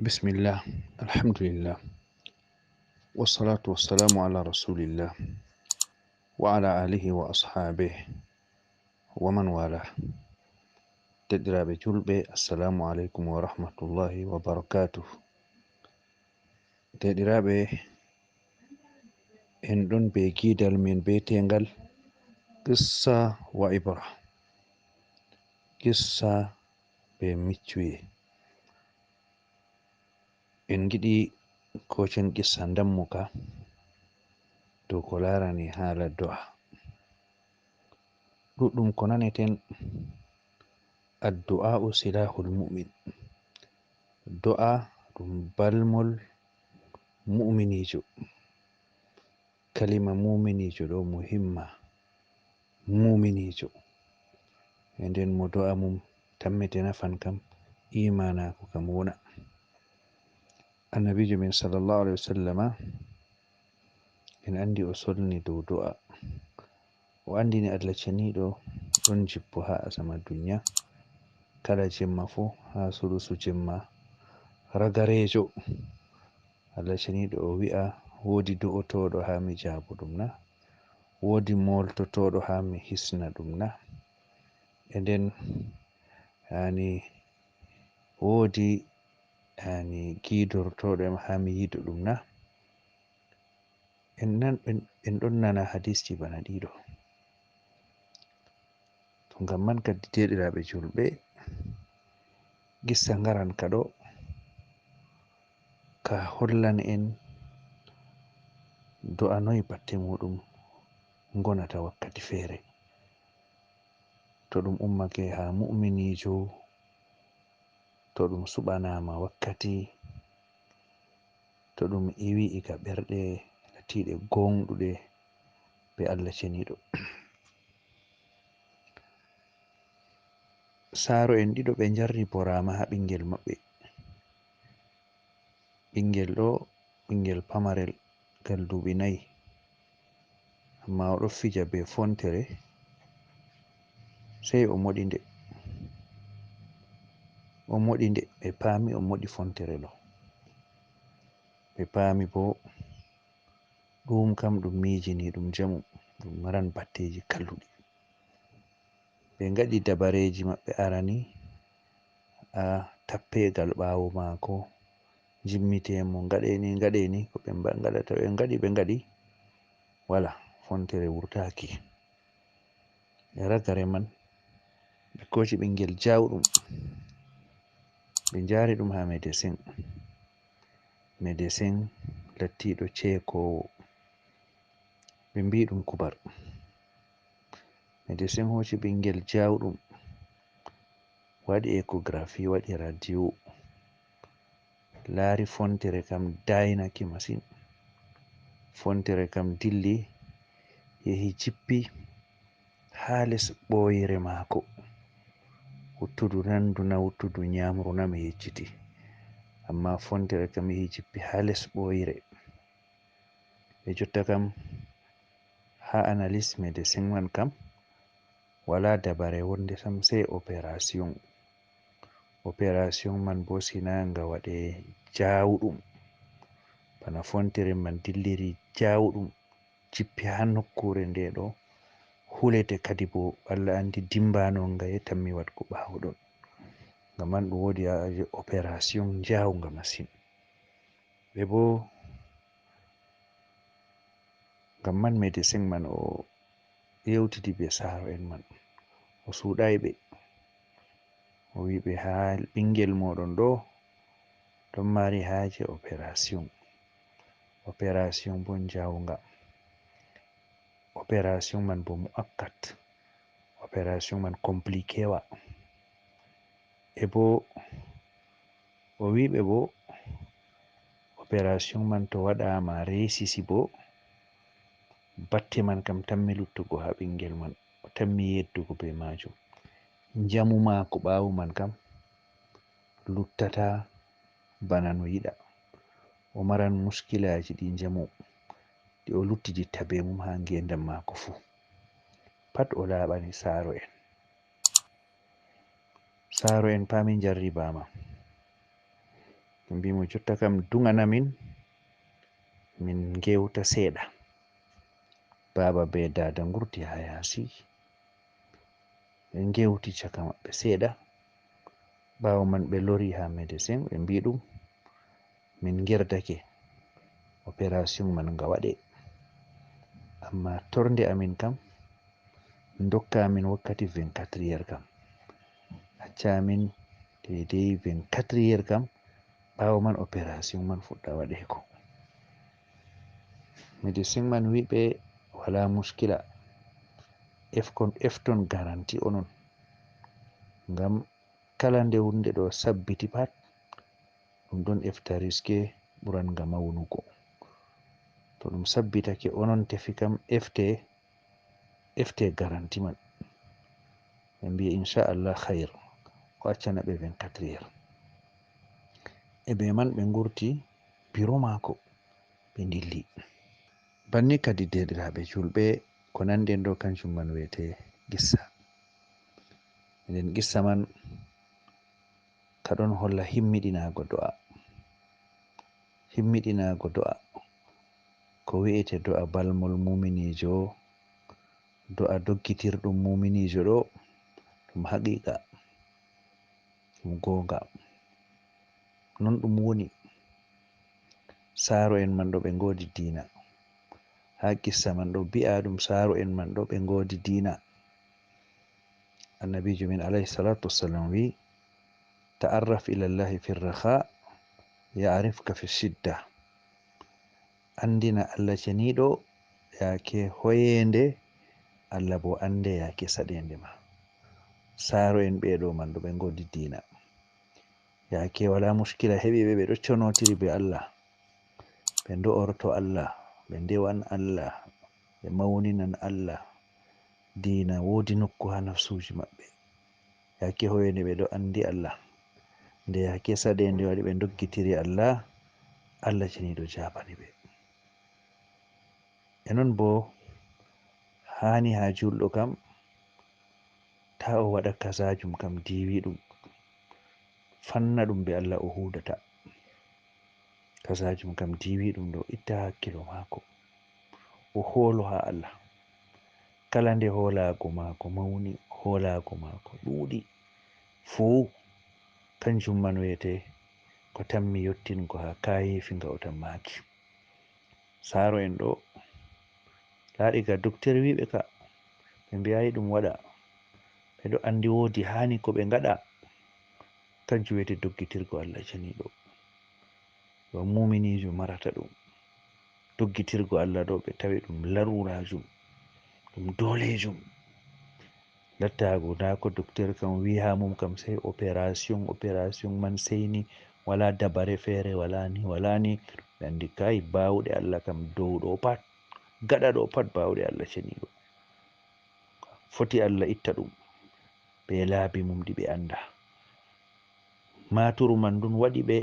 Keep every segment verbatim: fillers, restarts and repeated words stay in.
Bismillah, alhamdulillah, wassalatu wassalamu ala rasulillah, wa ala alihi wa ashabihi wa man wala. Deɗɗiraaɓe julɓe, assalamu aleykum wa rahmatullahi wa barakatuh. Deɗɗiraaɓe, en ɗon be giidal men beetengal Qissa wa Ibra. Qissa be miccuye. En giɗi kocen qissa ndammuka dow ko laarani haala do'a. Ɗuɗɗum ko naneten, addu'a'u silahul mu'min. Do'a ɗum balmol mu'miniijo. Kalima mu'miniijo ɗo muhimma. Mu'miniijo. E nden mo do'a mum tammete nafan kam, imaanaaku kam wona. Annabiijo men sallallahu alaihi wasallama, en andi o solni dow do'a. O andini Allah ceniiɗo ɗon jippo ha asama dunya. Kala jemma fuu ha sulusu jemma ragareejo. Allah ceniiɗo o wi'a, woodi do'otooɗo ha mi jaabo ɗum na? Woodi moltotooɗo ha mi hisna ɗum na? E nden, yani, woodi, yani, giidortooɗo em ha mi yido ɗum na? En nan, en, en ɗon nana hadisji bana ɗiɗo. To ngam man kaddi, deɗɗiraaɓe julɓe, qissa ngaran ka ɗo, ka hollan en do'a noy batte muɗum ngonata wakkati feere. To ɗum ummake ha mu'miniijo, to ɗum suɓanaama wakkati, to ɗum iwi iga ɓerɗe latiiɗe gooŋɗuɗe be Allah ceniiɗo. Saaro'en ɗiɗo ɓe njarri boraama ha ɓingel maɓɓe. Ɓingel ɗo, ɓingel pamarel, gal duuɓi nayi. Amma o ɗo fija be fontere, sey o moɗi nde. O moɗi nde, ɓe paami o moɗi fontere ɗo. Ɓe paami bo, ɗum kam ɗum miijini, ɗum jamu, ɗum maran batteeji kalluɗi. Ɓe ngaɗi dabareeji maɓɓe arani, a tappeegal ɓaawo maako, jimmite mo, ngaɗe ni, ngaɗe ni, ko ɓe mba-, ngaɗata, ɓe ngaɗi, ɓe ngaɗi, wala, fontere wurtaaki. E ragare man, ɓe kooci ɓingel jawɗum, ɓe njaari ɗum ha medesin. Medesin lattiiɗo ceekoowo. Ɓe mbi'i ɗum kubar. Medesin hooci ɓingel jawɗum, waɗi ekografi, waɗi radio, laari fontere kam daynake masin. Fontere kam dilli, yehi jippi ha les ɓooyre maako. Wuttudu nandu na, wuttudu nyamru na mi yecciti. Amma fontere kam yehi jippi ha les ɓooyre. E jotta kam, ha analyse medesin man kam, wala dabare wonde sam, sey operation. Operation man bo sina nga waɗe jawɗum. Bana fontere man dilliri jawɗum, jippi ha nokkure nde ɗo hulete kadi bo, Allah andi dimbano nga e tammi waɗgo ɓawo ɗon. Ngam man ɗum woodi a-, operation jawnga masin. Ɓe bo, ngam man medesin man o yewtidi be saaro'en man. O suuɗaay ɓe. O wi'i ɓe, "Haa ɓingel mooɗon ɗo ɗon mari haaje operation. Operation bo jawnga. Operation man bo mu'akkat. Operation man compliqué wa." E bo, o wi'i ɓe bo, operation man to waɗaama, reesisi bo, batte man kam tammi luttugo haa ɓingel man, o tammi yeddugo be maajum. Njamu maako ɓaawo man kam luttata bana no yiɗa. O maran muskilaaji ɗi njamu, ɗi o luttiditta be mum haa ngeendam maako fuu. Pat o laaɓani saaro'en. Saaro'en paami njarribaama. Ɓe mbi mo, "Jotta kam, duŋana min, min ngeewta seeɗa." Baaba bee daada ngurti haa yaasi. Ɓe ngeewti caka maɓɓe seeɗa. Ɓaawo man, ɓe lori haa medesin, ɓe mbi ɗum, "Min ngerdake, operasiyoŋ man nga waɗe. Ammaa tornde amin kam, ndokka amin wakkati vingt-quatre heures kam. Acca amin deydey vingt-quatre heures kam, ɓaawo man operasiyoŋ man fuɗɗa waɗeego." Medesin man wi ɓe, "Walaa muskila, efkon, efton garanti onon. Ngam kala nde huunde ɗo sabbiti pat, ɗum ɗon efta riske ɓurannga mawnugo. To ɗum sabbitake, onon tefi kam, efte, efte garanti man." Ɓe mbi, "Inchallah, khayr." O accana ɓe vingt-quatre heures. E bee man, ɓe ngurti biro maako, ɓe ndilli. Banni kadi, deerɗiraaɓe juulɓe, ko nanndi en ɗo, kanjum man wiyetee qissa. Nden qissa man ka ɗon holla himmiɗinaago do'a. Himmiɗinaago do'a, ko wi'ete do'a balmol muuminiijo, do'a doggitirɗum muuminiijo ɗo, ɗum haqiiqa, ɗum goonga. Non ɗum woni. Saaro'en man ɗo, ɓe ngoodi diina. Haa qissa man ɗo, bi'aa ɗum saaro'en man ɗo, ɓe ngoodi diina. Annabiijo men, alayhi salaatu wassalam, wi, "Ta'arraf ila Allahi fi raha, ya'rifka fi shidda." Anndina Allah Ceniiɗo yaake hoyeende, Allah boo annde yaake saɗeende ma. Saaro'en ɓe ɗo man ɗo, ɓe ngoodi diina. Yaake walaa muskila heɓi ɓe, ɓe ɗo conotiri bee Allah. Ɓe ndo'orto Allah, ɓe ndewan Allah, ɓe mawninan Allah. Diina woodi nokku haa nafsuuji maɓɓe. Yaake hoyeende, ɓe ɗo anndi Allah. Nde yaake saɗeende waɗi, ɓe ndoggitiri Allah, Allah Ceniiɗo jaabani ɓe. E non boo, haani haa juulɗo kam, taa o waɗa kazaajum kam diiwiiɗum, fanna ɗum bee Allah o huudata. Kazaajum kam diiwiiɗum ɗo, itta haa hakkiilo maako. O hoolo haa Allah. Kala nde hoolaago maako mawni, hoolaago maako ɗuuɗi fuu, kanjum man wiyetee ko tammi yottingo haa kaayeefi nga o tammaaki. Saaro'en ɗo, laaɗi ga doktor wi ɓe ka, ɓe mbi'aay ɗum waɗa. Ɓe ɗo anndi woodi haani ko ɓe ngaɗa. Kanjum wiyetee doggitirgo Allah Ceniiɗo. Ɗo muuminiijo marata ɗum. Doggitirgo Allah ɗo, ɓe tawi ɗum laruuraajum, ɗum dooleejum. Lattaago, ndaa ko doktor kam wi haa mum kam, sey operasiyoŋ, operasiyoŋ man sey ni, walaa dabare feere, walaa ni, walaa ni. Ɓe anndi kay, baawɗe Allah kam dow ɗo pat, gaɗa ɗo pat, baawɗe Allah Ceniiɗo. Foti Allah itta ɗum bee laabi mum ɗi ɓe anndaa. Maaturu man ndun waɗi ɓe,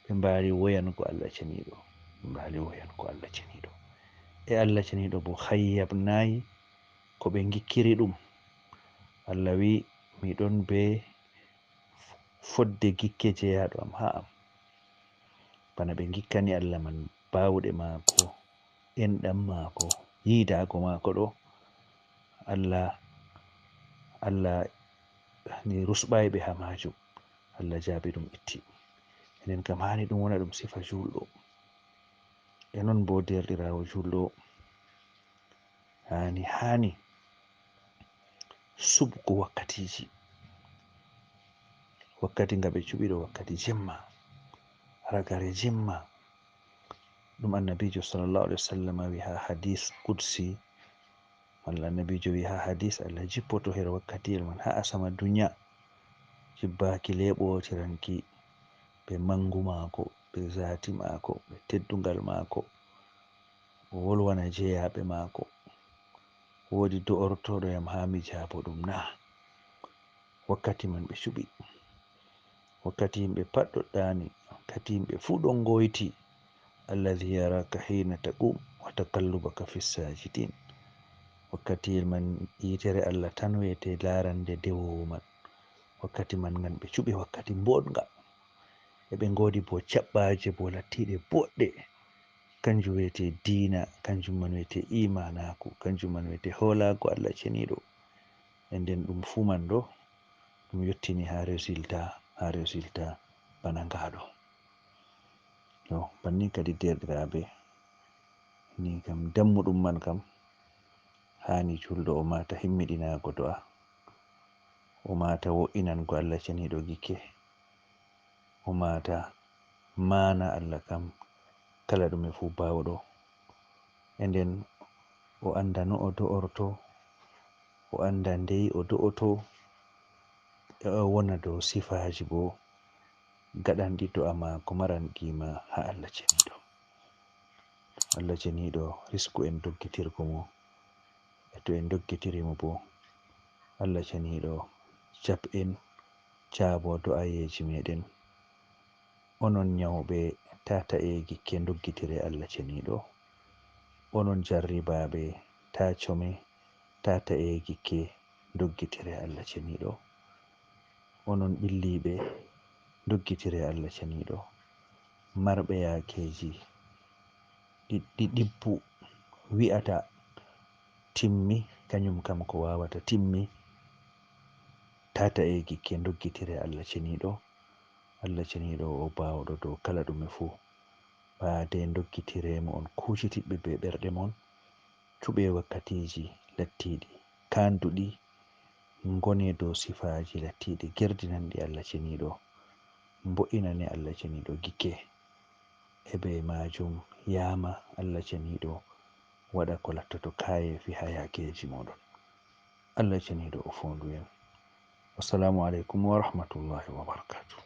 ɓe mbaali woyango Allah Ceniiɗo. Ɓe mbaali woyango Allah Ceniiɗo. E Allah Ceniiɗo boo hayyabnaay ko ɓe ngikkiri ɗum. Allah wi, "Mi ɗon bee fodde gikke jeyaaɗo am haa am." Bana ɓe ngikkani Allah man baawɗe maako, enɗam maako, yiidaago maako ɗo, Allah, Allah ni rusɓaay ɓe haa maajum. Allah jaabi ɗum, itti. Enen kam, haani ɗum wona ɗum sifa juulɗo. E non boo, deerɗiraawo juulɗo, haani, haani suɓgo wakkatiiji. Wakkati nga ɓe cuɓi ɗo, wakkati jemma, ragare jemma. Ɗum Annabiijo sallallahu alaihi wasallam wi haa hadis qudsi, malla Annabiijo wi haa hadis, Allah jippoto her wakkatiyel man haa asama dunya, jibbaaki le ɓootiranki bee mangu maako, bee zaati maako, bee teddungal maako. O wolwana jeyaaɓe maako. Woodi do'ortooɗo yam haa mi jaabo ɗum na? Wakkati man ɓe cuɓi. Wakkati yimɓe pat ɗo ɗaani, wakkati yimɓe fuu ɗon ngoyti. Alladhi yaraka hina taqum wa taqallubaka fis sajidin. Wakkati man yiitere Allah tan wiyete laarande dewoowo man. Wakkati man ngan ɓe cuɓi wakkati mbooɗnga. Ɓe ngoodi boo caɓɓaaje boo lattiiɗe boɗɗe. Kanjum wiyetee diina, kanjum man wiyetee iimaanaaku, kanjum man wiyetee hoolaago Allah Ceniiɗo. E nden ɗum fuu man ɗo, ɗum yottini haa résultat, haa résultat bana ngaa ɗo. To, banni kadi deerɗiraaɓe, ni kam dammuɗum man kam, haani juulɗo o maata himmiɗinaago do'a. O maata wo'inango Allah Ceniiɗo gikke. O maata maana Allah kam kala ɗume fuu baawɗo. E nden o annda no o do'orto, o annda ndey o do'oto, e o wona dow sifaaji boo gaɗanɗi do'a maako maran qiima haa Allah Ceniiɗo. Allah Ceniiɗo risku en doggitirgo mo. E to en doggitiri mo boo, Allah Ceniiɗo jaɓ en, jaabo do'ayeeji meeɗen. Onon nyawɓe, taa ta'e gikke, ndoggitire Allah Ceniiɗo. Onon jarribaaɓe, taa come, taa ta'e gikke, ndoggitire Allah Ceniiɗo. Onon ɓilliiɓe, ndoggitire Allah Ceniiɗo. Marɓe yaakeeji ɗi, ɗi ɗibbu wi'ata timmi, kanyum kam ko waawata timmi, taa ta'e gikke, ndoggitire Allah Ceniiɗo. Allah Ceniiɗo o baawɗo dow kala ɗume fuu. Ɓaade ndoggitire mo on kuucitiɓɓe bee ɓerɗe mon, cuɓe wakkatiiji lattiiɗi kaanduɗi, ngone dow sifaaji lattiiɗi gerdinanɗi Allah Ceniiɗo, mbo'inane Allah Ceniiɗo gikke. E bee maajum yaama Allah Ceniiɗo waɗa ko lattoto kaayeefi haa yaakeeji mooɗon. Allah Ceniiɗo o foondu en. Wassalaamu aleykum wa rahmatullahi wa barakaatuh.